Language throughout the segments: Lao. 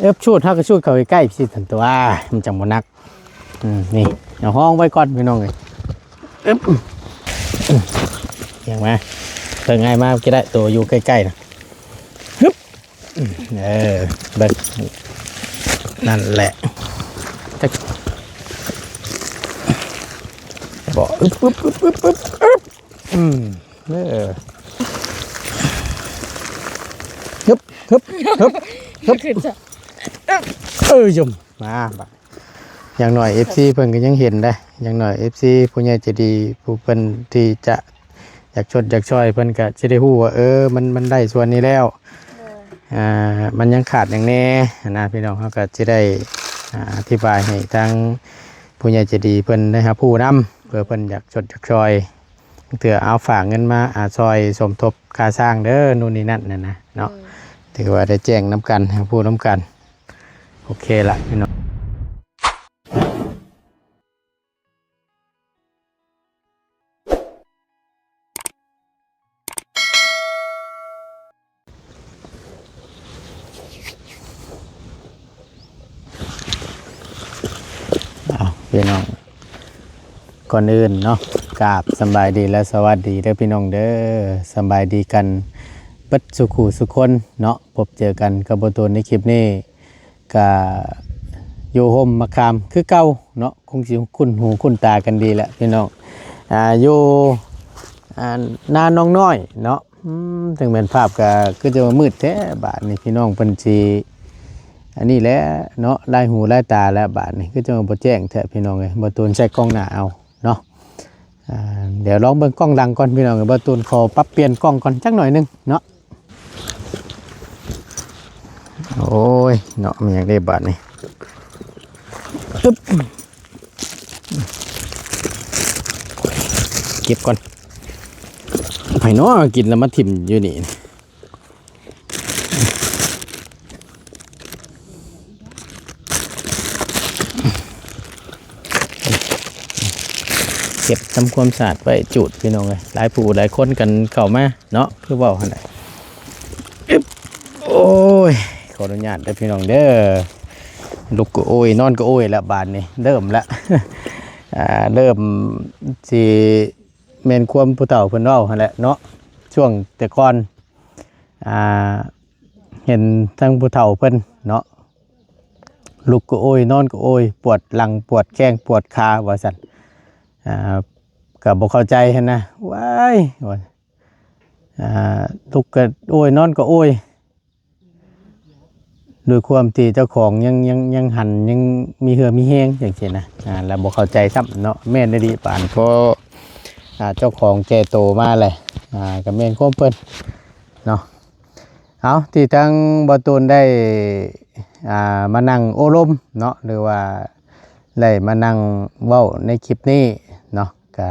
ເອີບ ຊູດ ເຮົາກໍຊູດເຂົ້າໃກ້ໆ ຊິທັນຕົວ ມັນຈັ່ງບໍ່ໜັກ. ອືມ ນີ້ ເອົາຫ້ອງໄວ້ກ່ອນພີ່ນ້ອງເອີຍ. ອຶບ ອືມ ຫຍັງມາ ເບິ່ງອ້າຍມາ ເມື່ອກີ້ໄດ້ໂຕຢູ່ໃກ້ໆນະ. ຮຶບ ອືມ ເອີ ເບິ່ງ ນັ້ນແຫຼະ ຈັກ ບໍ່ ອຶບ ອຶບ ອຶບ ອຶບ ອຶບ ອຶບ ອືມ ເອີ ຮຶບ ຮຶບ ຮຶບ ຮຶບ ຂຶ້ນຊະ ເອີ ຍົມ ມາບາດ ຢ່າງໜ້ອຍເອັຟຊີເພິ່ນກໍຍັງເຫັນໄດ໋ ຢ່າງໜ້ອຍເອັຟຊີຜູ້ໃຫຍ່ໃຈດີ ຜູ້ເພິ່ນທີ່ຈະຢາກຊົດຢາກຊ່ອຍ ເພິ່ນກໍຊິໄດ້ຮູ້ວ່າ ເອີ ມັນ ມັນໄດ້ສ່ວນນີ້ແລ້ວ ໂດຍ ອ່າ ມັນຍັງຂາດຫຍັງແດ່ຫັ້ນນະ ພີ່ນ້ອງ ເຮົາກໍຊິໄດ້ ອ່າ ອະທິບາຍໃຫ້ທາງຜູ້ໃຫຍ່ໃຈດີເພິ່ນໄດ້ຮັບຮູ້ນຳ ເພື່ອເພິ່ນຢາກຊົດຢາກຊ່ອຍ ເທື່ອເອົາຝາກເງິນມາ ອ່າ ຊ່ອຍສົມທົບຄ່າສ້າງເດີ ນູ່ນນີ້ນັ້ນຫັ້ນນະເນາະ ໂດຍ ຖືວ່າໄດ້ແຈ້ງນຳກັນ ຮູ້ນຳກັນ. ໂອເຄລະພີ່ນ້ອງ ອ້າວ ພີ່ນ້ອງ ກ່ອນອື່ນເນາະ ກາບສຳບາຍດີ ແລະ ສະຫວັດດີເດີພີ່ນ້ອງເດີ ສຳບາຍດີກັນເບິດສູ່ຄູ່ສູ່ຄົນເນາະ ພົບເຈີກັນກັບບໍ່ຕູນໃນຄລິບນີ້ ກະຢູ່ຮົ່ມໝາກຂາມຄືເກົ່າເນາະ ຄົງຊິຄຸ້ນຫູຄຸ້ນຕາກັນດີແຫຼະພີ່ນ້ອງ ອ່າ ຢູ່ ອ່າ ນາໜອງນ້ອຍເນາະ ອືມ ເຖິງແມ່ນພາບກະຄືຈະວ່າມືດແທ້ບາດນີ້ ພີ່ນ້ອງເພິ່ນຊິ ອັນນີ້ແຫຼະເນາະ ລາຍຫູລາຍຕາແລ້ວບາດນີ້ ຄືຈະວ່າບໍ່ແຈ້ງແທ້ພີ່ນ້ອງເອີຍ ບໍ່ຕູນໃສ່ກ້ອງໜ້າເອົາເນາະ ອ່າ ດຽວລອງເບິ່ງກ້ອງຫຼັງກ່ອນພີ່ນ້ອງເອີຍ ບໍ່ຕູນຂໍປັບປ່ຽນກ້ອງກ່ອນຈັກໜ້ອຍໜຶ່ງເນາະ. ໂອ້ຍ ເນາະ ແມ່ນຫຍັງເດ້ບາດນີ້ ອຶບ ເກັບກ່ອນ ໃຜເນາະກິນແລ້ວມາຖິ້ມຢູ່ນີ້ ເກັບທຳຄວາມສະອາດໄວ້ຈູດ ພີ່ນ້ອງເອີຍ ຫຼາຍຜູ້ຫຼາຍຄົນກັນເຂົ້າມາເນາະ ຄືເວົ້າຫັ້ນແຫຼະ ອຶບ ໂອ້ຍ ຂໍອະນຸຍາດເດີພີ່ນ້ອງເດີ ລຸກກໍໂອ້ຍ ນອນກໍໂອ້ຍລະບາດນີ້ ເລີ່ມລະ ອ່າ ເລີ່ມຊິແມ່ນຄວາມຜູ້ເຖົ້າເພິ່ນເວົ້າຫັ້ນແຫຼະເນາະ ຊ່ວງແຕ່ກ່ອນ ອ່າ ເຫັນທັງຜູ້ເຖົ້າເພິ່ນເນາະ ລຸກກໍໂອ້ຍ ນອນກໍໂອ້ຍ ປວດຫຼັງ ປວດແຂ້ງ ປວດຂາ ວ່າຊັ້ນ ອ່າ ກໍບໍ່ເຂົ້າໃຈຫັ້ນນະ ວ້າຍ ວ່າ ອ່າ ລຸກກໍໂອ້ຍ ນອນກໍໂອ້ຍ ດ້ວຍຄວາມທີ່ເຈົ້າຂອງຍັງ ຍັງ ຍັງຫັນ ຍັງມີເຫື່ອມີແຮງຈັ່ງຊີ້ນະ ອ່າ ແລ້ວບໍ່ເຂົ້າໃຈຊ້ຳເນາະ ແມ່ນອີ່ຫຼີປານ ເພາະ ອ່າ ເຈົ້າຂອງແກ່ໂຕມາແຫຼະ ອ່າ ກໍແມ່ນຄວາມເພິ່ນເນາະ. ເອົາ ທີ່ທາງບ່າວຕູນໄດ້ ອ່າ ມານັ່ງໂອ້ລົມເນາະ ຫຼືວ່າໄດ້ມານັ່ງເວົ້າໃນຄລິບນີ້ເນາະ ກະ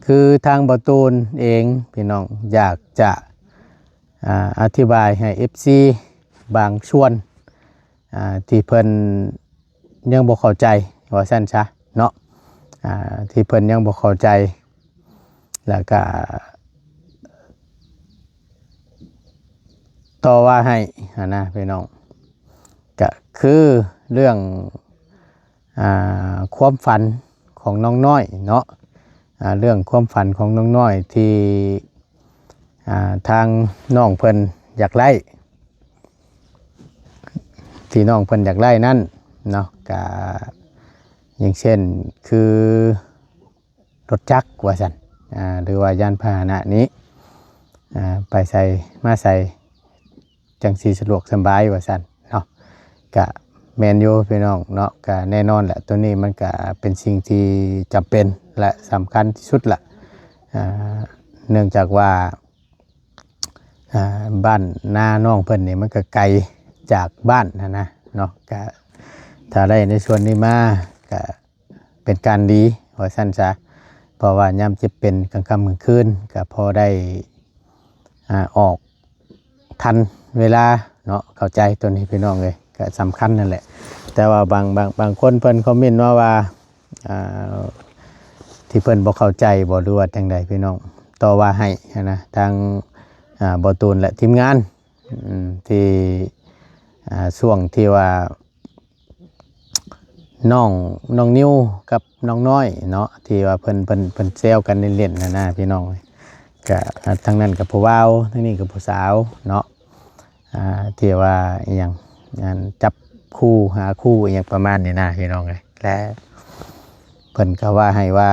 ຄືທາງບ່າວຕູນເອງ ພີ່ນ້ອງ ຢາກຈະ ອ່າ ອະທິບາຍໃຫ້ເອັຟຊີບາງສ່ວນ ອ່າ ທີ່ເພິ່ນຍັງບໍ່ເຂົ້າໃຈ ວ່າຊັ້ນຊະເນາະ ອ່າ ທີ່ເພິ່ນຍັງບໍ່ເຂົ້າໃຈ ແລ້ວກະຕໍ່ວ່າໃຫ້ຫັ້ນນະພີ່ນ້ອງ ກະຄືເລື່ອງ ອ່າ ຄວາມຝັນຂອງນ້ອງນ້ອຍເນາະ ອ່າ ເລື່ອງຄວາມຝັນຂອງນ້ອງນ້ອຍທີ່ ອ່າ ທາງນ້ອງເພິ່ນຢາກໄດ້ ທີ່ນ້ອງເພິ່ນຢາກໄດ້ນັ້ນເນາະ ກະຢ່າງເຊັ່ນຄືລົດຈັກວ່າຊັ້ນ ອ່າ ຫຼືວ່າຍານພາຫະນະນີ້ ອ່າ ໄປໃສມາໃສ ຈັ່ງຊິສະດວກສະບາຍວ່າຊັ້ນເນາະ ກະແມ່ນຢູ່ພີ່ນ້ອງເນາະ ກະແນ່ນອນແຫຼະ ໂຕນີ້ມັນກະເປັນສິ່ງທີ່ຈຳເປັນ ແລະ ສຳຄັນທີ່ສຸດລະ ອ່າ ເນື່ອງຈາກວ່າ ອ່າ ບ້ານນານ້ອງເພິ່ນນີ້ມັນກະໄກຈາກບ້ານຫັ້ນນະເນາະ ກະຖ້າໄດ້ໃນສ່ວນນີ້ມາ ກະ ເປັນການດີວ່າຊັ້ນຊະ ເພາະວ່າຍາມເຈັບເປັນກາງຄ່ຳກາງຄືນ ກະພໍໄດ້ ອ່າ ອອກທັນເວລາເນາະ ເຂົ້າໃຈໂຕນີ້ພີ່ນ້ອງເອີຍ ກະສຳຄັນນັ້ນແຫຼະ ແຕ່ວ່າບາງ ບາງ ບາງຄົນເພິ່ນຄອມເມັນມາວ່າ ອ່າ ທີ່ເພິ່ນບໍ່ເຂົ້າໃຈບໍ ຫຼືວ່າຈັ່ງໃດພີ່ນ້ອງ ຕໍ່ວ່າໃຫ້ຫັ້ນນະ ທາງ ອ່າ ບໍ່ຕູນ ແລະ ທີມງານ ອືມ ທີ່ ອ່າ ຊ່ວງທີ່ວ່າ ນ້ອງ ນ້ອງນິວກັບນ້ອງນ້ອຍເນາະ ທີ່ວ່າເພິ່ນ ເພິ່ນ ເພິ່ນແຊວກັນຫຼິ້ນໆ ຫັ້ນນະພີ່ນ້ອງ. ກະ ອ່າ ທາງນັ້ນກໍຜູ້ບ່າວ ທາງນີ້ກໍຜູ້ສາວເນາະ ອ່າ ທີ່ວ່າອີ່ຫຍັງ ອັນຈັບຄູ່ຫາຄູ່ອີ່ຫຍັງປະມານນີ້ນະພີ່ນ້ອງເອີຍ. ແລະ ເພິ່ນກໍວ່າໃຫ້ວ່າ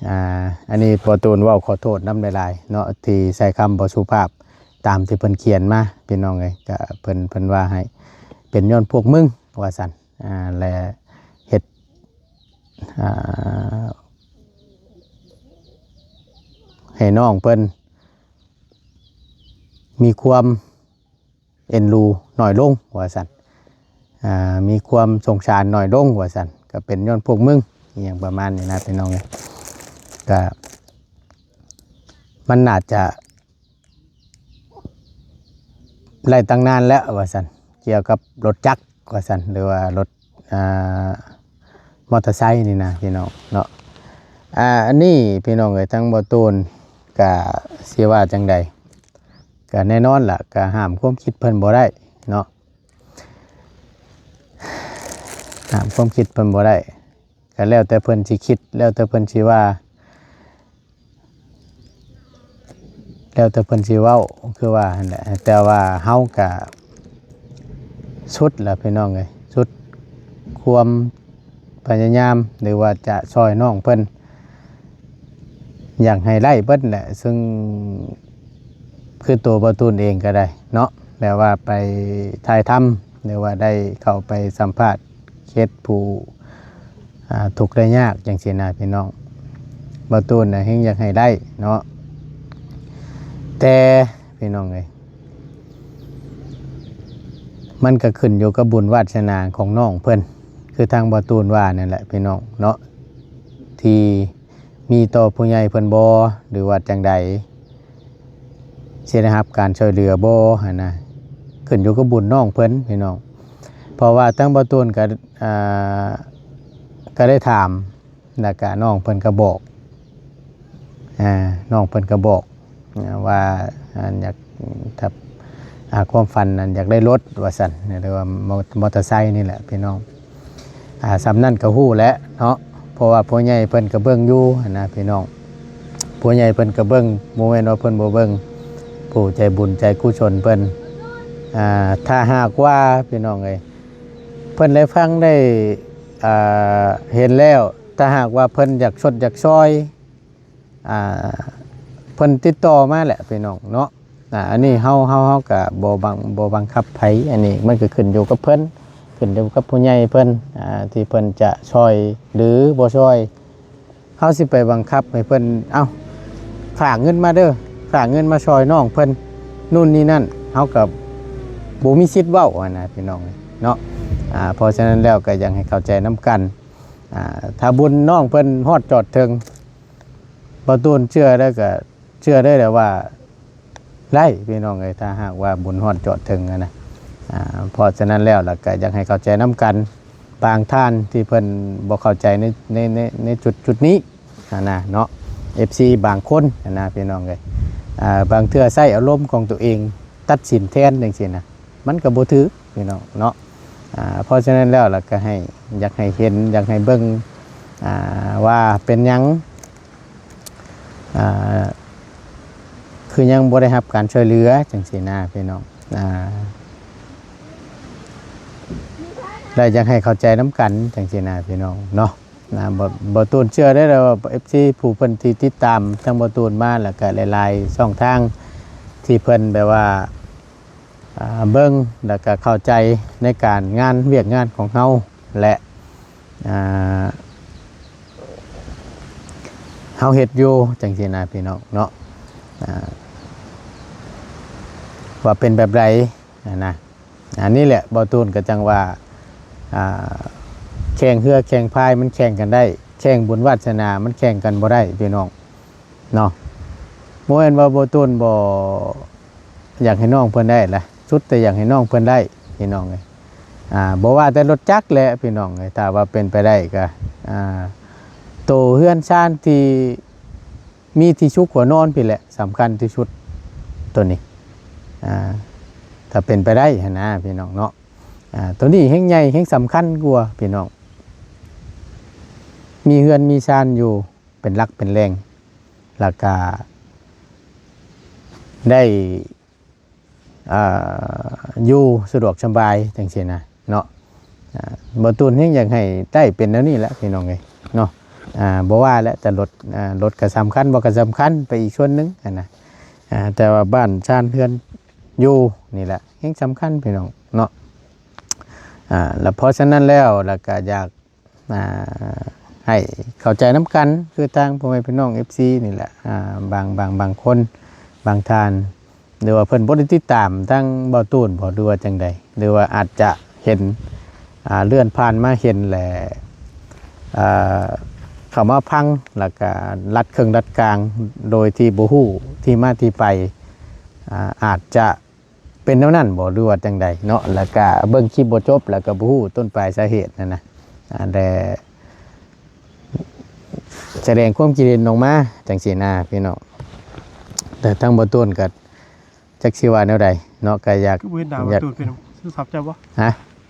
ອ່າ ອັນນີ້ພໍ່ຕູນເວົ້າຂໍໂທດນຳຫຼາຍໆເນາະ ທີ່ໃຊ້ຄຳບໍ່ສຸພາບຕາມທີ່ເພິ່ນຂຽນມາພີ່ນ້ອງເອີຍ. ກໍເພິ່ນ ເພິ່ນວ່າໃຫ້ເປັນຍ້ອນພວກມຶງວ່າຊັ້ນ ອ່າ ແລະ ເຮັດ ອ່າ ໃຫ້ນ້ອງເພິ່ນມີຄວາມເອັນດູນ້ອຍລົງວ່າຊັ້ນ ອ່າ ມີຄວາມສົງສານນ້ອຍລົງວ່າຊັ້ນ ກໍເປັນຍ້ອນພວກມຶງ ອີ່ຫຍັງປະມານນີ້ນະພີ່ນ້ອງເອີຍ. ກໍມັນໜ້າຈະ ໄດ້ຕັ້ງນານແລ້ວວ່າຊັ້ນ ກ່ຽວກັບລົດຈັກວ່າຊັ້ນ ຫຼືວ່າລົດ ອ່າ ມໍເຕີໄຊນີ້ນະພີ່ນ້ອງເນາະ. ອ່າ ອັນນີ້ພີ່ນ້ອງເອີຍ ທາງບໍ່ຕູນກະຊິວ່າຈັ່ງໃດ ກະແນ່ນອນລະ ກະຫ້າມຄວາມຄິດເພິ່ນບໍ່ໄດ້ເນາະ ຫ້າມຄວາມຄິດເພິ່ນບໍ່ໄດ້ ກະແລ້ວແຕ່ເພິ່ນຊິຄິດ ແລ້ວແຕ່ເພິ່ນຊິວ່າ ແລ້ວແຕ່ເພິ່ນຊິເວົ້າ ຄືວ່າຫັ້ນແຫຼະ ແຕ່ວ່າເຮົາກະສຸດລະພີ່ນ້ອງເອີຍ ສຸດຄວາມພະຍາຍາມ ຫຼືວ່າຈະຊ່ອຍນ້ອງເພິ່ນ ຢາກໃຫ້ໄດ້ເບິດແຫຼະ ຊຶ່ງຄືໂຕບ່າວຕູນເອງກໍໄດ້ເນາະ ແບບວ່າໄປຖ່າຍທຳ ຫຼືວ່າໄດ້ເຂົ້າໄປສຳພາດ ເຂດຜູ້ ອ່າ ທຸກໄດ້ຍາກຈັ່ງຊີ້ນະພີ່ນ້ອງ ບ່າວຕູນນະແຮ່ງຢາກໃຫ້ໄດ້ເນາະ ແຕ່ພີ່ນ້ອງເອີຍ ມັນກໍຂຶ້ນຢູ່ກັບບຸນວາດສະໜາຂອງນ້ອງເພິ່ນ ຄືທາງບ່າວຕູນວ່ານັ້ນແຫຼະພີ່ນ້ອງເນາະ ທີ່ ມີຕໍ່ຜູ້ໃຫຍ່ເພິ່ນບໍ່ ຫຼືວ່າຈັ່ງໃດ ຊິໄດ້ຮັບການຊ່ວຍເຫຼືອບໍ່ຫັ້ນນະ ຂຶ້ນຢູ່ກັບບຸນນ້ອງເພິ່ນພີ່ນ້ອງ ເພາະວ່າທາງບ່າວຕູນກໍ ອ່າ ກໍໄດ້ຖາມ ແລ້ວກໍນ້ອງເພິ່ນກໍບອກ ອ່າ ນ້ອງເພິ່ນກໍບອກ ອ່າ ວ່າ ອັນ ຢາກ ຖ້າ ອ່າ ຄວາມຝັນ ອັນ ຢາກໄດ້ລົດວ່າຊັ້ນ ຫຼືວ່າມໍ ມໍເຕີໄຊນີ້ແຫຼະພີ່ນ້ອງ ອ່າ ສ່ຳນັ້ນກໍຮູ້ແຫຼະເນາະ ເພາະວ່າຜູ້ໃຫຍ່ເພິ່ນກໍເບິ່ງຢູ່ຫັ້ນນະພີ່ນ້ອງ ຜູ້ໃຫຍ່ເພິ່ນກໍເບິ່ງ ບໍ່ແມ່ນວ່າເພິ່ນບໍ່ເບິ່ງ ຜູ້ໃຈບຸນໃຈກຸສົນເພິ່ນ ອ່າ ຖ້າຫາກວ່າພີ່ນ້ອງເອີຍ ເພິ່ນໄດ້ຟັງໄດ້ ອ່າ ເຫັນແລ້ວ ຖ້າຫາກວ່າເພິ່ນຢາກຊົດຢາກຊ່ອຍ ອ່າ ເພິ່ນຕິດຕໍ່ມາແຫຼະພີ່ນ້ອງເນາະ ອ່າ ອັນນີ້ເຮົາ ເຮົາ ເຮົາກະບໍ່ບັງ ບໍ່ບັງຄັບໃຜ ອັນນີ້ມັນກໍຂຶ້ນຢູ່ກັບເພິ່ນ ຂຶ້ນຢູ່ກັບຜູ້ໃຫຍ່ເພິ່ນ ອ່າ ທີ່ເພິ່ນຈະຊ່ອຍ ຫຼື ບໍ່ຊ່ອຍ ເຮົາຊິໄປບັງຄັບໃຫ້ເພິ່ນ ເອົ້າ ຝາກເງິນມາເດີ ຝາກເງິນມາຊ່ອຍນ້ອງເພິ່ນ ນູ່ນນີ້ນັ້ນ ເຮົາກໍບໍ່ມີສິດເວົ້າຫັ້ນນະພີ່ນ້ອງເນາະ ອ່າ ເພາະສະນັ້ນແລ້ວກໍຢາກໃຫ້ເຂົ້າໃຈນຳກັນ ອ່າ ຖ້າບຸນນ້ອງເພິ່ນຮອດຈອດເຖິງ ບ່າວຕູນເຊື່ອໄດ້ກໍເຊື່ອໄດ້ແຫຼະວ່າໄດ້ພີ່ນ້ອງເອີຍ ຖ້າຫາກວ່າບຸນຮອດຈອດເຖິງຫັ້ນນະ ອ່າ ເພາະສະນັ້ນແລ້ວລະກໍຢາກໃຫ້ເຂົ້າໃຈນຳກັນ ບາງທ່ານທີ່ເພິ່ນບໍ່ເຂົ້າໃຈໃນ ໃນ ໃນ ໃນຈຸດ ຈຸດນີ້ຫັ້ນນະເນາະ ເອັຟຊີບາງຄົນຫັ້ນນະພີ່ນ້ອງເອີຍ ອ່າ ບາງເທື່ອໃຊ້ອາລົມຂອງຕົວເອງຕັດສິນແທນຈັ່ງຊີ້ນະ ມັນກໍບໍ່ຖືກພີ່ນ້ອງເນາະ ອ່າ ເພາະສະນັ້ນແລ້ວລະກໍໃຫ້ ຢາກໃຫ້ເຫັນ ຢາກໃຫ້ເບິ່ງ ອ່າ ວ່າເປັນຫຍັງ ອ່າ ຄືຍັງບໍ່ໄດ້ຮັບການຊ່ວຍເຫຼືອຈັ່ງຊີ້ນະພີ່ນ້ອງ ອ່າ ແລະ ຢາກໃຫ້ເຂົ້າໃຈນຳກັນຈັ່ງຊີ້ນະພີ່ນ້ອງເນາະ ອ່າ ບໍ່ ບໍ່ຕູນເຊື່ອໄດ້ແລ້ວວ່າ ເອັຟຊີ ຜູ້ເພິ່ນທີ່ຕິດຕາມທາງບໍ່ຕູນມາ ແລ້ວກະຫຼາຍໆຊ່ອງທາງທີ່ເພິ່ນແບບວ່າ ອ່າ ເບິ່ງ ແລ້ວກະເຂົ້າໃຈໃນການງານວຽກງານຂອງເຮົາ ແລະ ອ່າ ເຮົາເຮັດຢູ່ຈັ່ງຊີ້ນະພີ່ນ້ອງເນາະ ອ່າ ວ່າເປັນແບບໃດຫັ້ນນະ ອັນນີ້ແຫຼະ ບໍ່ຕູນກໍຈັ່ງວ່າ ອ່າ ແຂ່ງເຮືອແຂ່ງພາຍມັນແຂ່ງກັນໄດ້ ແຂ່ງບຸນວາດສະໜາມັນແຂ່ງກັນບໍ່ໄດ້ພີ່ນ້ອງເນາະ ບໍ່ແມ່ນວ່າບໍ່ຕູນບໍ່ ຢາກໃຫ້ນ້ອງເພິ່ນໄດ້ລະ ສຸດແຕ່ຢາກໃຫ້ນ້ອງເພິ່ນໄດ້ພີ່ນ້ອງເອີຍ ອ່າ ບໍ່ວ່າແຕ່ລົດຈັກແຫຼະພີ່ນ້ອງເອີຍ ຖ້າວ່າເປັນໄປໄດ້ກະ ອ່າ ໂຕເຮືອນຊານທີ່ມີທີ່ຊຸກຫົວນອນພີ້ແຫຼະ ສຳຄັນທີ່ສຸດໂຕນີ້ ອ່າ ຖ້າເປັນໄປໄດ້ຫັ້ນນະພີ່ນ້ອງເນາະ. ອ່າ ໂຕນີ້ແຮ່ງໃຫຍ່ແຮ່ງສຳຄັນກວ່າພີ່ນ້ອງ ມີເຮືອນມີຊານຢູ່ເປັນຫຼັກເປັນແຫຼ່ງ ແລ້ວກະໄດ້ ອ່າ ຢູ່ສະດວກສະບາຍຈັ່ງຊີ້ນະເນາະ. ອ່າ ບໍ່ຕູນແຮ່ງຢາກໃຫ້ໄດ້ເປັນແນວນີ້ແຫຼະພີ່ນ້ອງເອີຍເນາະ. ອ່າ ບໍ່ວ່າແຫຼະ ແຕ່ລົດ ອ່າ ລົດກໍສຳຄັນ ບໍ່ກໍສຳຄັນໄປອີກສ່ວນໜຶ່ງຫັ້ນນະ. ອ່າ ແຕ່ວ່າບ້ານຊານເຮືອນຢູ່ນີ້ແຫຼະແຮ່ງສຳຄັນພີ່ນ້ອງເນາະ. ອ່າ ແລ້ວເພາະສະນັ້ນແລ້ວ ແລ້ວກໍຢາກ ອ່າ ໃຫ້ເຂົ້າໃຈນຳກັນ ຄືທາງພໍ່ແມ່ພີ່ນ້ອງເອັຟຊີນີ້ແຫຼະ ອ່າ ບາງ ບາງ ບາງຄົນ ບາງທ່ານ ຫຼືວ່າເພິ່ນບໍ່ໄດ້ຕິດຕາມທາງເບົາຕູນບໍ ຫຼືວ່າຈັ່ງໃດ ຫຼືວ່າອາດຈະເຫັນ ອ່າ ເລື່ອນຜ່ານມາເຫັນແລ້ວ ອ່າ ເຂົ້າມາຟັງ ແລ້ວກະລັດເຄິ່ງລັດກາງ ໂດຍທີ່ບໍ່ຮູ້ທີ່ມາທີ່ໄປ ອ່າ ອາດຈະ ເປັນແນວນັ້ນບໍ ຫຼືວ່າຈັ່ງໃດເນາະ. ແລ້ວກະເບິ່ງຄລິບບໍ່ຈົບ ແລ້ວກະບໍ່ຮູ້ຕົ້ນປາຍສາເຫດນັ້ນນະ ອ່າ ແລະ ສະແດງຄວາມຄິດເຫັນອອກມາຈັ່ງຊີ້ນະພີ່ນ້ອງ. ແຕ່ທາງເບົາຕູນກໍຈັກຊິວ່າແນວໃດເນາະ ກໍຢາກ ຄືບໍ່ເຫັນໜ້າເບົາຕູນເປັນໂທລະສັບເຈົ້າບໍ? ຮະ?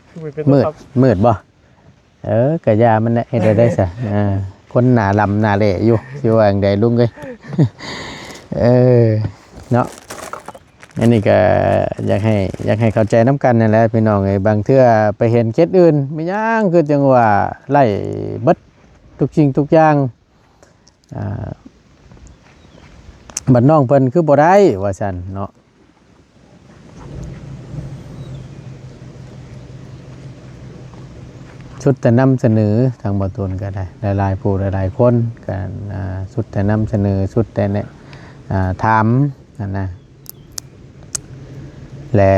ຄືບໍ່ເປັນໂທລະສັບ ມືດ ມືດບໍ? ເອີ ກະຢ່າມັນແຫຼະ ເຮັດແນວໃດຊະ. ເອີ ຄົນໜ້າລຳໜ້າແຫຼຢູ່ ຊິວ່າຈັ່ງໃດລຸງເອີຍ. ເອີ ເນາະ ອັນນີ້ກະຢາກໃຫ້ ຢາກໃຫ້ເຂົ້າໃຈນຳກັນນັ້ນແຫຼະພີ່ນ້ອງເອີຍ. ບາງເທື່ອໄປເຫັນເຂດອື່ນ ແມ່ນຫຍັງຄືຈັ່ງວ່າໄລ່ເບິດທຸກສິ່ງທຸກຢ່າງ ອ່າ ບັດນ້ອງເພິ່ນຄືບໍ່ໄດ້ວ່າຊັ້ນເນາະ. ສຸດແຕ່ນຳສະເໜີ ທາງເບົາຕູນກໍໄດ້ ຫຼາຍໆຜູ້ຫຼາຍໆຄົນກໍ ອ່າ ສຸດແຕ່ນຳສະເໜີ ສຸດແຕ່ແນະ ອ່າ ຖາມຫັ້ນນະ ແລະ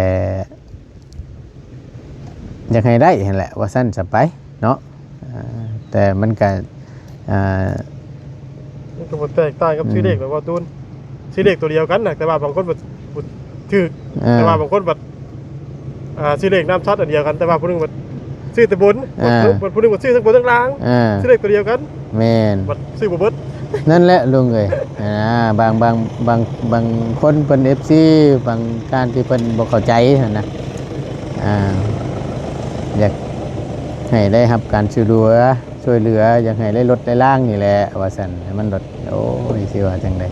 ຢາກໃຫ້ໄດ້ຫັ້ນແຫຼະ ວ່າຊັ້ນຊະໄປເນາະ. ອ່າ ແຕ່ມັນກະ ອ່າ ມັນກໍບໍ່ແຕກຕ່າງກັບ ອືມ ຊື້ເລກແລ້ວວ່າຕູນ ຊື້ເລກຕົວດຽວກັນນະ ແຕ່ວ່າບາງຄົນບັດ ບໍ່ຖືກ ເອີ ແຕ່ວ່າບາງຄົນບັດ ອ່າ ຊື້ເລກນຳສັດອັນດຽວກັນ ແຕ່ວ່າຜູ້ໜຶ່ງບັດຊື້ແຕ່ບົນ ເອີ ບັດຜູ້ໜຶ່ງບັດຊື້ທັງບົນທັງລ່າງ ເອີ ຊື້ເລກຕົວດຽວກັນ ແມ່ນ ບັດຊື້ບໍ່ເບິດ ນັ້ນແຫຼະລຸງເອີຍ. ອ່າ ບາງ ບາງ ບາງ ບາງຄົນເພິ່ນເອັຟຊີ ບາງທ່ານທີ່ເພິ່ນບໍ່ເຂົ້າໃຈຫັ້ນນະ ອ່າ ຢາກໃຫ້ໄດ້ຮັບການຊ່ວຍເຫຼືອ ຊ່ວຍເຫຼືອ ຢາກໃຫ້ໄດ້ລົດໄດ້ລາງນີ້ແຫຼະ ວ່າຊັ້ນ ໃຫ້ມັນລົດ ໂອ້ຍ ຊິວ່າຈັ່ງໃດ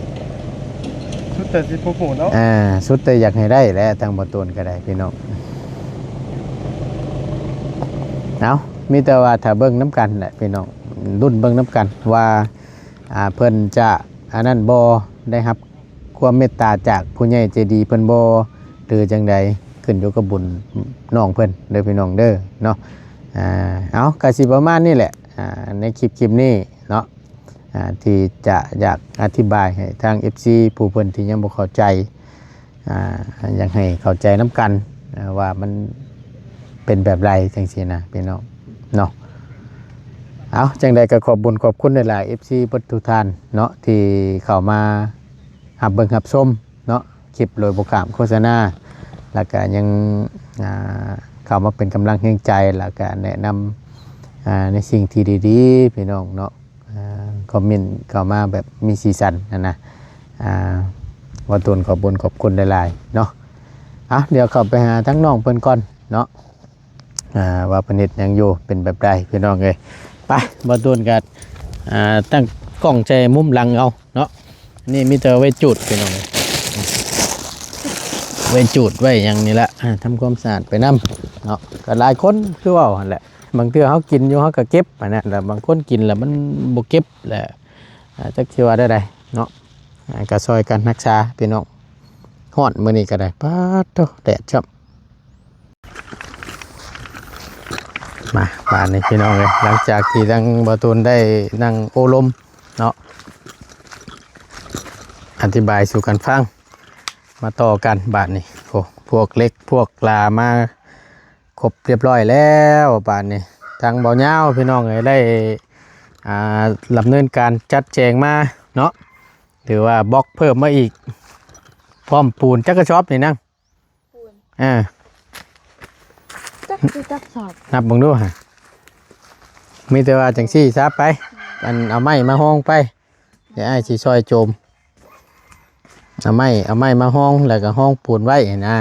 ສຸດແຕ່ຊິໂປຣໂມດເນາະ ອ່າ ສຸດແຕ່ຢາກໃຫ້ໄດ້ແຫຼະ ທາງບໍ່ຕູນກໍໄດ້ພີ່ນ້ອງ. ເອົາ ມີແຕ່ວ່າຖ້າເບິ່ງນຳກັນແຫຼະພີ່ນ້ອງ ລຸ້ນເບິ່ງນຳກັນວ່າ ອ່າ ເພິ່ນຈະອັນນັ້ນບໍ່ ໄດ້ຮັບຄວາມເມດຕາຈາກຜູ້ໃຫຍ່ໃຈດີເພິ່ນບໍ່ ຫຼືຈັ່ງໃດ ຂຶ້ນຢູ່ກັບບຸນນ້ອງເພິ່ນເດີພີ່ນ້ອງເດີເນາະ. ອ່າ ເອົາ ກະຊິປະມານນີ້ແຫຼະ ອ່າ ໃນຄລິບ ຄລິບນີ້ເນາະ ອ່າ ທີ່ຈະຢາກອະທິບາຍໃຫ້ທາງເອັຟຊີຜູ້ເພິ່ນທີ່ຍັງບໍ່ເຂົ້າໃຈ ອ່າ ຢາກໃຫ້ເຂົ້າໃຈນຳກັນ ອ່າ ວ່າມັນເປັນແບບໃດຈັ່ງຊີ້ນະພີ່ນ້ອງເນາະ. ເອົາ ຈັ່ງໃດກໍຂອບບຸນຂອບຄຸນຫຼາຍໆ ເອັຟຊີເບິດທຸກທ່ານເນາະ ທີ່ເຂົ້າມາຮັບເບິ່ງຮັບຊົມເນາະ ຄລິບໂດຍບໍ່ຂ້າມໂຄສະນາ ແລ້ວກະຍັງ ອ່າ ເຂົ້າມາເປັນກຳລັງແຮງໃຈ ແລ້ວກະແນະນຳ ອ່າ ໃນສິ່ງທີ່ດີໆ ພີ່ນ້ອງເນາະ. ອ່າ ຄອມເມັນເຂົ້າມາແບບມີສີສັນຫັ້ນນະ ອ່າ ບໍ່ຕູນຂອບບຸນຂອບຄຸນຫຼາຍໆເນາະ. ເອົາ ດຽວເຂົ້າໄປຫາທາງນ້ອງເພິ່ນກ່ອນເນາະ ອ່າ ວ່າເພິ່ນເຮັດຫຍັງຢູ່ ເປັນແບບໃດພີ່ນ້ອງເອີຍ. ໄປ ບໍ່ຕູນກໍ ອ່າ ຕັ້ງກ້ອງໃສ່ມຸມຫຼັງເອົາເນາະ. ນີ້ມີແຕ່ໄວ້ຈູດພີ່ນ້ອງເອີຍ ໄວ້ຈູດໄວ້ຫຍັງນີ້ແຫຼະ ອ່າ ທຳຄວາມສະອາດໄປນຳເນາະ. ກໍຫຼາຍຄົນຄືເວົ້າຫັ້ນແຫຼະ ບາງເທື່ອເຮົາກິນຢູ່ເຮົາກໍເກັບຫັ້ນນະ ແລ້ວບາງຄົນກິນແລ້ວມັນບໍ່ເກັບແຫຼະ ອ່າ ຈັກຊິວ່າແນວໃດເນາະ. ອ່າ ກໍຊ່ອຍກັນຮັກສາພີ່ນ້ອງ. ຮ້ອນມື້ນີ້ກໍໄດ້ ປາດໂທ້ ແດດຊ້ຳ. ມາ ບາດນີ້ພີ່ນ້ອງເອີຍ ຫຼັງຈາກທີ່ທາງບໍ່ຕູນໄດ້ນັ່ງໂອ້ລົມເນາະ ອະທິບາຍສູ່ກັນຟັງ ມາຕໍ່ກັນບາດນີ້. ໂອ້ ພວກເຫຼັກພວກລາມາ ຄົບຮຽບຮ້ອຍແລ້ວບາດນີ້. ທາງເບົາຍາວພີ່ນ້ອງເອີຍ ໄດ້ ອ່າ ດຳເນີນການຈັດແຈງມາເນາະ ຖືວ່າບລັອກເພີ່ມມາອີກ ພ້ອມປູນ. ຈັກກະສອບນີ້ນາງ? ປູນ ອ່າ ຈັກຊິຈັກສອບ ນັບເບິ່ງດູຫະ. ມີແຕ່ວ່າຈັ່ງຊີ້ຊະໄປ ອັນ ເອົາໄມ້ມາຮອງໄປ. ດຽວອ້າຍຊິຊ່ອຍໂຈມ. ເອົາໄມ້ ເອົາໄມ້ມາຮອງ ແລ້ວກໍຮອງປູນໄວ້ຫັ້ນນະ.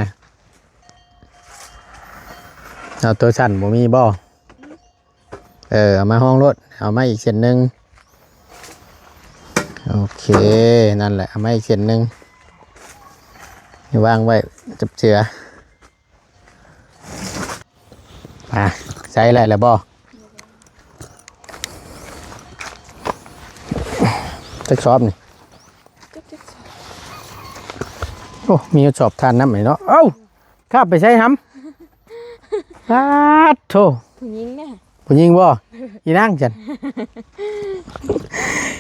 ເອົາຕົວສັ້ນບໍ່ມີບໍ່? ເອີ ເອົາມາຮອງໂລດ ເອົາມາອີກເສັ້ນໜຶ່ງ. ໂອເຄ ນັ້ນແຫຼະ ເອົາມາອີກເສັ້ນໜຶ່ງ ວາງໄວ້ຈັບເຈືອ. ອ່າ ໃສ່ໄດ້ແລ້ວບໍ່? ຈັກສອບນີ້? ໂອ້ ມີສອບຖ່ານນຳນີ້ເນາະ. ເອົ້າ ຂ້າໄປໃສຫຳ? ປາດໂທ ຜູ້ຍິງນະ ຜູ້ຍິງບໍ່? ອີນາງຊັ້ນ.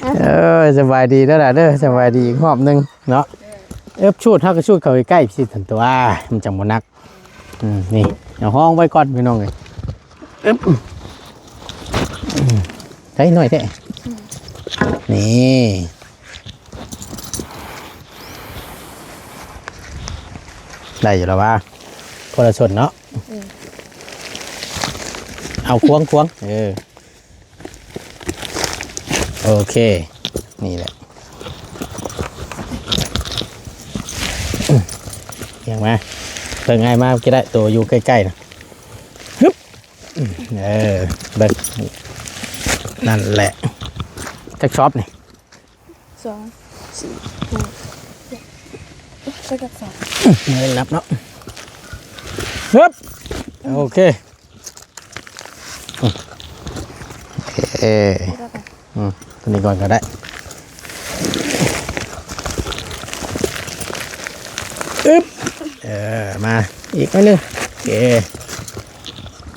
ເອີ ສະບາຍດີເດີຫຼ້າເດີ ສະບາຍດີອີກຮອບໜຶ່ງເນາະ. ເອີບ ຊູດ ເຮົາກໍຊູດເຂົ້າໃກ້ໆ ຊິທັນຕົວ ມັນຈັ່ງບໍ່ໜັກ. ອືມ ນີ້ ເອົາຮອງໄວ້ກ່ອນພີ່ນ້ອງເອີຍ. ອຶບ ອືມ ໄດ້ໜ້ອຍແທ້ ນີ້ ໄດ້ຢູ່ແລ້ວວ່າ ຄົນລະຊົນເນາະ. ອືມ ເອົາຂວາງໆ ເອີ ໂອເຄ ນີ້ແຫຼະ ອືມ ອຽງມາ ເບິ່ງອ້າຍມາ ເມື່ອກີ້ໄດ້ ໂຕຢູ່ໃກ້ໆນະ ຮຶບ ອືມ ເອີ ເບິ່ງ ນັ້ນແຫຼະ ຈັກສອບນີ້? ສອງ ສີ່ ຫ້າ ເຈັດ ແປດ ເກົ້າ ສິບ ສິບເອັດ ສິບສອງ ອືມ ນັບເນາະ ຮຶບ ໂອເຄ ໂອເຄ ອືມ ຕົວນີ້ກ່ອນກໍໄດ້ ອຶບ ເອີ ມາອີກໜ້ອຍໜຶ່ງ ໂອເຄ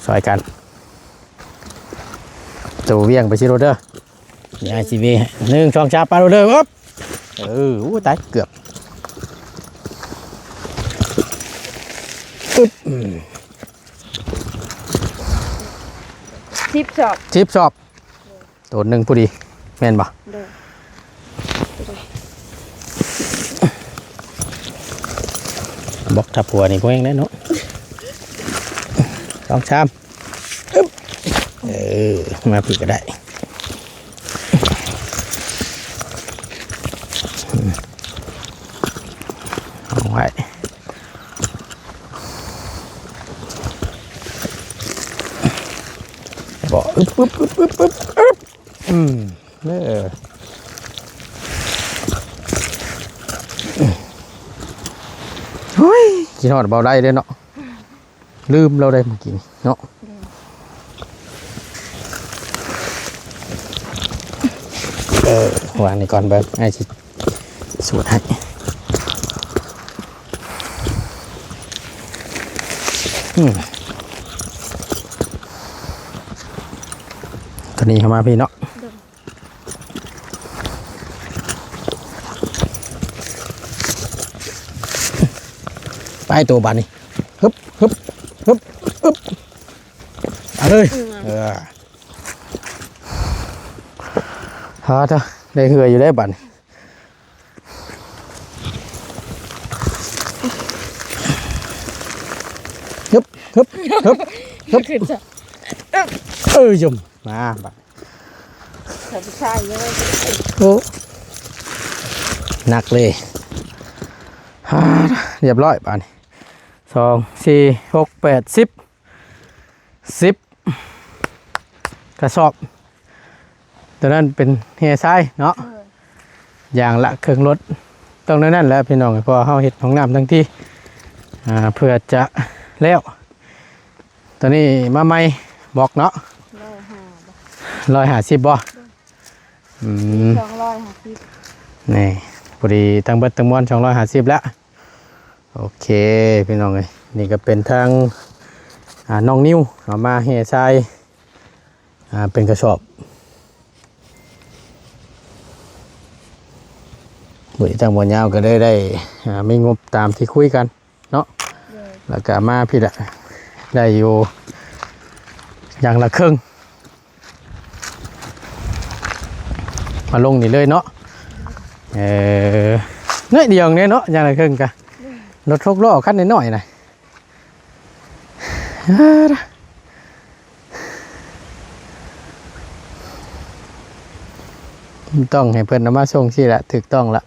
ຊ່ອຍກັນ ໂຕວຽງໄປຊິໂລດເດີ ຍາຍຊິເວ ໜຶ່ງ ສອງ ສາມ ໄປໂລດເດີ ອຶບ ເອີ ໂອ້ ຕາຍ ເກືອບ ອຶບ ອືມ ສິບສອບ ສິບສອບ ໂຕໜຶ່ງພໍດີ ແມ່ນບໍ່? ໂດຍ ບລັອກທັບຫົວນີ້ພໍແຮງໄດ້ເນາະ ສອງ ສາມ ອຶບ ເອີ ມາພີ້ກໍໄດ້ ເອົາໄວ້ ບໍ່ ອຶບ ອຶບ ອຶບ ອຶບ ອຶບ ອຶບ ອືມ ເອີ ໂອ້ຍ ຄິດຮອດເບົາໄດ້ເດ້ເນາະ ລືມລາວໄດ້ມື້ກີ້ນີ້ເນາະ ເອີ ວາງນີ້ກ່ອນ ເບິ່ງອ້າຍຊິສູດໃຫ້ ອືມ ຕອນນີ້ເຮົາມາພີ້ເນາະ ໄປໂຕບາດນີ້ ຮຶບ ຮຶບ ຮຶບ ຮຶບ ເອົາເລີຍ ອືມ ເອີ ຮາ ໄດ້ເຮືອຢູ່ໄດ໋ບາດນີ້ ຮຶບ ຮຶບ ຮຶບ ຮຶບ ຂຶ້ນຊະ ເອີ ຍົມ ມາບາດ ໂອ້ ໜັກເລີຍ ຮາ ຮຽບຮ້ອຍບາດນີ້ ສອງ ສີ່ ຫົກ ແປດ ສິບ ສິບກະສອບ ຕົວນັ້ນເປັນແຮ່ຊາຍເນາະ ເອີ ຢ່າງລະເຄິ່ງລົດ ຕ້ອງແນວນັ້ນແຫຼະພີ່ນ້ອງ ເພາະວ່າເຮົາເຮັດຫ້ອງນ້ຳທັງທີ ອ່າ ເພື່ອຈະແລ້ວ ຕອນນີ້ມາໃໝ່ບລັອກເນາະ ຮ້ອຍຫ້າ ຮ້ອຍຫ້າສິບບໍ່? ອືມ ສອງຮ້ອຍຫ້າສິບ ນີ້ ພໍດີທັງເບິດທັງມວນສອງຮ້ອຍຫ້າສິບແລ້ວ ໂອເຄ ພີ່ນ້ອງເອີຍ ນີ້ກໍເປັນທາງ ອ່າ ນ້ອງນິວເອົາມາແຮ່ຊາຍ ອ່າ ເປັນກະສອບ ໂດຍທາງບ່ອນຍາວກໍໄດ້ ໄດ້ ອ່າ ມີງົບຕາມທີ່ຄຸຍກັນເນາະ ໂດຍ ແລ້ວກໍມາພີ້ລະ ໄດ້ຢູ່ຢ່າງລະເຄິ່ງ ມາລົງນີ້ເລີຍເນາະ ເອີ ໜ້ອຍດຽວເດ້ເນາະ ຢ່າງລະເຄິ່ງກະ ໂດຍ ລົດຫົກລໍ້ຄັນນ້ອຍໆນະ ຕ້ອງໃຫ້ເພິ່ນເອົາມາສົ່ງຊີ້ລະ ຖືກຕ້ອງລະ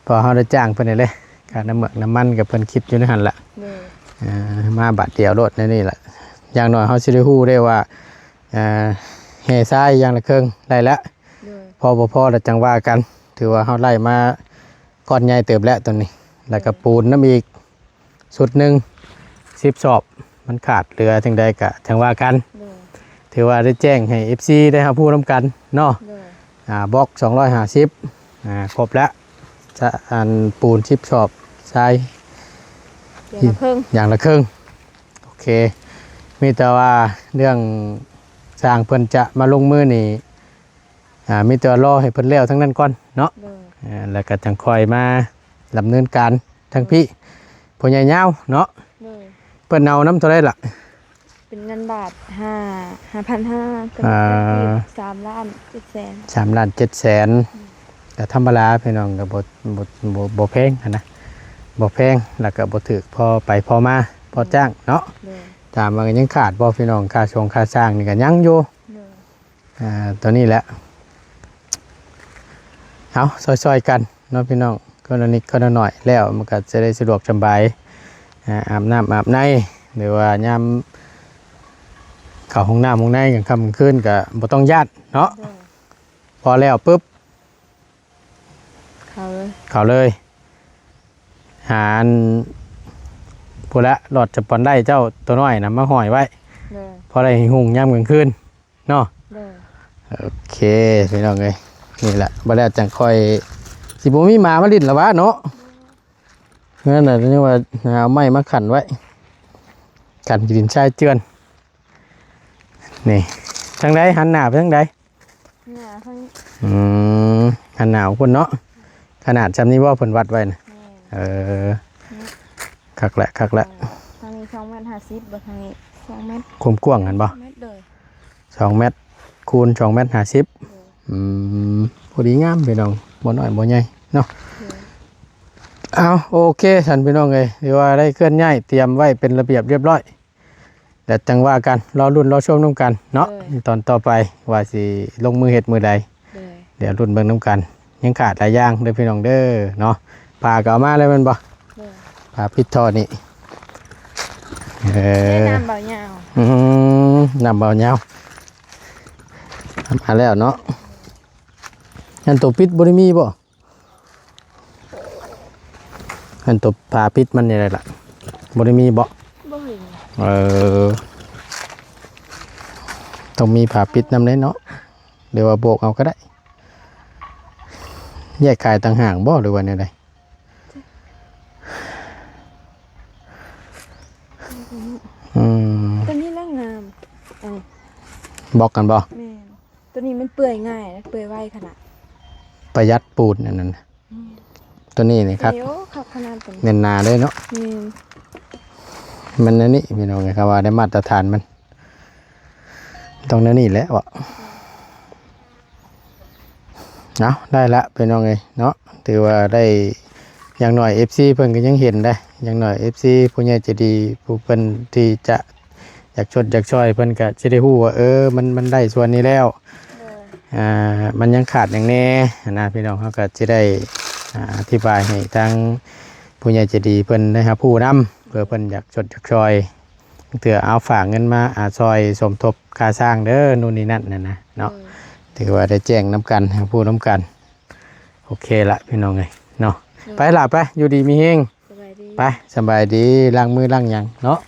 ໂດຍ ເພາະເຮົາໄດ້ຈ້າງເພິ່ນນີ້ເດ້ ຄ່ານ້ຳເມືອກນ້ຳມັນກໍເພິ່ນຄິດຢູ່ໃນຫັ້ນລະ ໂດຍ ອ່າ ມາບາດດຽວໂລດໃນນີ້ລະ ຢ່າງໜ້ອຍເຮົາຊິໄດ້ຮູ້ໄດ້ວ່າ ອ່າ ແຮ່ຊາຍຢ່າງລະເຄິ່ງໄດ້ແລ້ວ ໂດຍ ພໍບໍ່ພໍລະຈັ່ງວ່າກັນ ຖືວ່າເຮົາໄລ່ມາກ້ອນໃຫຍ່ເຕີບແລ້ວຕົວນີ້ ແລ້ວກໍ ໂດຍ ປູນນຳອີກ ຊຸດໜຶ່ງ ສິບສອບ ມັນຂາດເຫຼືອຈັ່ງໃດກະຈັ່ງວ່າກັນ ໂດຍ ຖືວ່າໄດ້ແຈ້ງໃຫ້ເອັຟຊີໄດ້ຮັບຮູ້ນຳກັນເນາະ ໂດຍ ອ່າ ບລັອກສອງຮ້ອຍຫ້າສິບ ອ່າ ຄົບແລ້ວ ຊະ ອັນ ປູນສິບສອບ ຊາຍ ຢ່າງລະເຄິ່ງ ຢ່າງລະເຄິ່ງ ໂອເຄ ມີແຕ່ວ່າເລື່ອງຊ່າງເພິ່ນຈະມາລົງມືນີ້ ອ່າ ມີແຕ່ວ່າລໍໃຫ້ເພິ່ນແລ້ວທັງນັ້ນກ່ອນເນາະ ໂດຍ ອ່າ ແລ້ວກໍຈັ່ງຄ່ອຍມາດຳເນີນການທັງພີ້ ໂດຍ ພໍ່ໃຫຍ່ຍາວເນາະ ໂດຍ ເພິ່ນເອົານຳເທົ່າໃດລະ? ເປັນເງິນບາດ ຫ້າ ຫ້າພັນຫ້າ ກໍ ອ່າ ສາມລ້ານເຈັດແສນ ສາມລ້ານເຈັດແສນ ອືມ ກໍທຳມະດາພີ່ນ້ອງ ກໍບໍ່ ບໍ່ ບໍ່ ບໍ່ແພງຫັ້ນນະ ບໍ່ແພງ ແລ້ວກໍບໍ່ຖືກ ພໍໄປພໍມາ ພໍຈ້າງເນາະ ໂດຍ ຖາມວ່າຍັງຂາດບໍ່ພີ່ນ້ອງ ຄ່າຊົງຄ່າຊ່າງນີ້ກໍຍັງຢູ່ ໂດຍ ອ່າ ຕົວນີ້ແຫຼະ ເອົາ ຊ່ອຍໆກັນເນາະພີ່ນ້ອງ ຄົນລະນິດຄົນລະໜ້ອຍ ແລ້ວມັນກໍຈະໄດ້ສະດວກສະບາຍ ອ່າ ອາບນ້ຳອາບໃນ ຫຼືວ່າຍາມເຂົ້າຫ້ອງນ້ຳຫ້ອງໃນກາງຄ່ຳກາງຄືນກໍບໍ່ຕ້ອງຢ້ານເນາະ ໂດຍ ພໍແລ້ວປຶບ ເຂົ້າເລີຍ ເຂົ້າເລີຍ ຫາອັນ ພຸ້ນລະ ຫຼອດສະປອນໄລເຈົ້າຕົວນ້ອຍນະ ມາຫ້ອຍໄວ້ ໂດຍ ພໍໄດ້ຮຸ່ງຍາມກາງຄືນເນາະ ໂດຍ ໂອເຄ ພີ່ນ້ອງເອີຍ ນີ້ແຫຼະ ບໍ່ແລ້ວຈັ່ງຄ່ອຍ ຊິບໍ່ມີໝາມາຫຼິ້ນລະຫວາເນາະ ນັ້ນນະ ຈັ່ງວ່າເອົາໄມ້ມາຂັນໄວ້ ກັນດິນຊາຍເຈື່ອນ ນີ້ ທາງໃດ ຫັນໜ້າໄປທາງໃດ? ໜ້າທາງ ອືມ ຫັນໜ້າອອກພຸ້ນເນາະ ຂະໜາດຊ່ຳນີ້ບໍ່ ເພິ່ນວັດໄວ້ນະ ແມ່ນ ເອີ ນີ້ ຄັກແຫຼະ ຄັກແຫຼະ ທາງນີ້ສອງແມັດຫ້າສິບ ບໍ່ ທາງນີ້ສອງແມັດ ຄວາມກວ້າງຫັ້ນບໍ່? ແມັດ ໂດຍ ສອງແມັດຄູນສອງແມັດຫ້າສິບ ໂດຍ ອືມ ພໍດີງາມພີ່ນ້ອງ ບໍ່ນ້ອຍບໍ່ໃຫຍ່ເນາະ ໂດຍ ເອົາ ໂອເຄ ຊັ້ນພີ່ນ້ອງເອີຍ ຖືວ່າໄດ້ເຄື່ອນຍ້າຍ ຕຽມໄວ້ເປັນລະບຽບລຽບຮ້ອຍ ແລ້ວຈັ່ງວ່າກັນ ລໍລຸ້ນລໍຊົມນຳກັນເນາະ ເອີ ຕອນຕໍ່ໄປວ່າຊິລົງມືເຮັດມື້ໃດ ໂດຍ ດຽວລຸ້ນເບິ່ງນຳກັນ ຍັງຂາດຫຼາຍຢ່າງເດີພີ່ນ້ອງເດີເນາະ ຜ້າກໍເອົາມາແລ້ວແມ່ນບໍ່? ໂດຍ ຜ້າປິດທໍ່ນີ້ ເອີ ແມ່ນ້ຳເບົາຍາວ ອືມ ນ້ຳເບົາຍາວ ມາແລ້ວເນາະ ອັນໂຕປິດບໍ່ໄດ້ມີບໍ່? ອັນຕົວຝາປິດມັນນີ້ແຫຼະ ບໍ່ໄດ້ມີເບາະ? ບໍ່ເຫັນ ເອີ ຕ້ອງມີຝາປິດນຳເດ້ເນາະ ຫຼືວ່າໂບກເອົາກໍໄດ້ ແຍກຂາຍຕ່າງຫາກບໍ່ ຫຼືວ່າແນວໃດ? ອືມ ຕົວນີ້ລະງາມ ອັນນີ້ ບລັອກກັນບໍ່? ແມ່ນ ຕົວນີ້ມັນເປື່ອຍງ່າຍ ເປື່ອຍໄວຂະໜາດ ປະຢັດປູນອັນນັ້ນ ອືມ ຕົວນີ້ນີ້ຄັກ ໂອ້ ຄັກຂະໜາດ ແໜ້ນໜາເລີຍເນາະ ແມ່ນ ມັນແນວນີ້ພີ່ນ້ອງເອີຍ ຄຳວ່າໄດ້ມາດຕະຖານມັນ ຕ້ອງແນວນີ້ແຫຼະເວາະ ເອົາ ໄດ້ລະພີ່ນ້ອງເອີຍເນາະ ຖືວ່າໄດ້ ຢ່າງໜ້ອຍເອັຟຊີເພິ່ນກໍຍັງເຫັນໄດ໋ ຢ່າງໜ້ອຍເອັຟຊີຜູ້ໃຫຍ່ໃຈດີ ຜູ້ເພິ່ນທີ່ຈະ ຢາກຊົດຢາກຊ່ອຍ ເພິ່ນກະຊິໄດ້ຮູ້ວ່າ ເອີ ມັນ ມັນໄດ້ສ່ວນນີ້ແລ້ວ ໂດຍ ອ່າ ມັນຍັງຂາດຫຍັງແດ່ຫັ້ນນະ ພີ່ນ້ອງ ເຮົາກະຊິໄດ້ ອ່າ ອະທິບາຍໃຫ້ທາງຜູ້ໃຫຍ່ໃຈດີເພິ່ນໄດ້ຮັບຮູ້ນຳ ເພື່ອເພິ່ນຢາກຊົດຢາກຊ່ອຍ ເທື່ອເອົາຝາກເງິນມາ ອ່າ ຊ່ອຍສົມທົບຄ່າສ້າງເດີ ໂນ່ນນີ້ນັ້ນຫັ້ນນະເນາະ ໂດຍ ຖືວ່າໄດ້ແຈ້ງນຳກັນ ຮັບຮູ້ນຳກັນ ໂອເຄລະພີ່ນ້ອງເອີຍເນາະ ໂດຍ ໄປລະໄປ ຢູ່ດີມີແຮງ ສະບາຍດີ ໄປ ສະບາຍດີ ລ້າງມືລ້າງຫຍັງເນາະ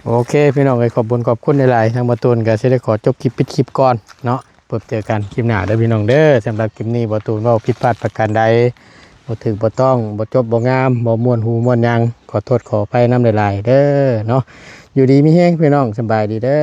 ໂອເຄພີ່ນ້ອງເອີຍ ຂອບບຸນຂອບຄຸນຫຼາຍໆ ທາງບ່າວຕູນກໍຊິໄດ້ຂໍຈົບຄລິບ ປິດຄລິບກ່ອນເນາະ ພົບເຈີກັນຄລິບໜ້າເດີພີ່ນ້ອງເດີ ສຳລັບຄລິບນີ້ບ່າວຕູນເວົ້າຜິດພາດປະການໃດ ບໍ່ຖືກບໍ່ຕ້ອງ ບໍ່ຈົບບໍ່ງາມ ບໍ່ມ່ວນຫູມ່ວນຫຍັງ ຂໍໂທດຂໍອະໄພນຳຫຼາຍໆເດີເນາະ ຢູ່ດີມີແຮງພີ່ນ້ອງ ສະບາຍດີເດີ.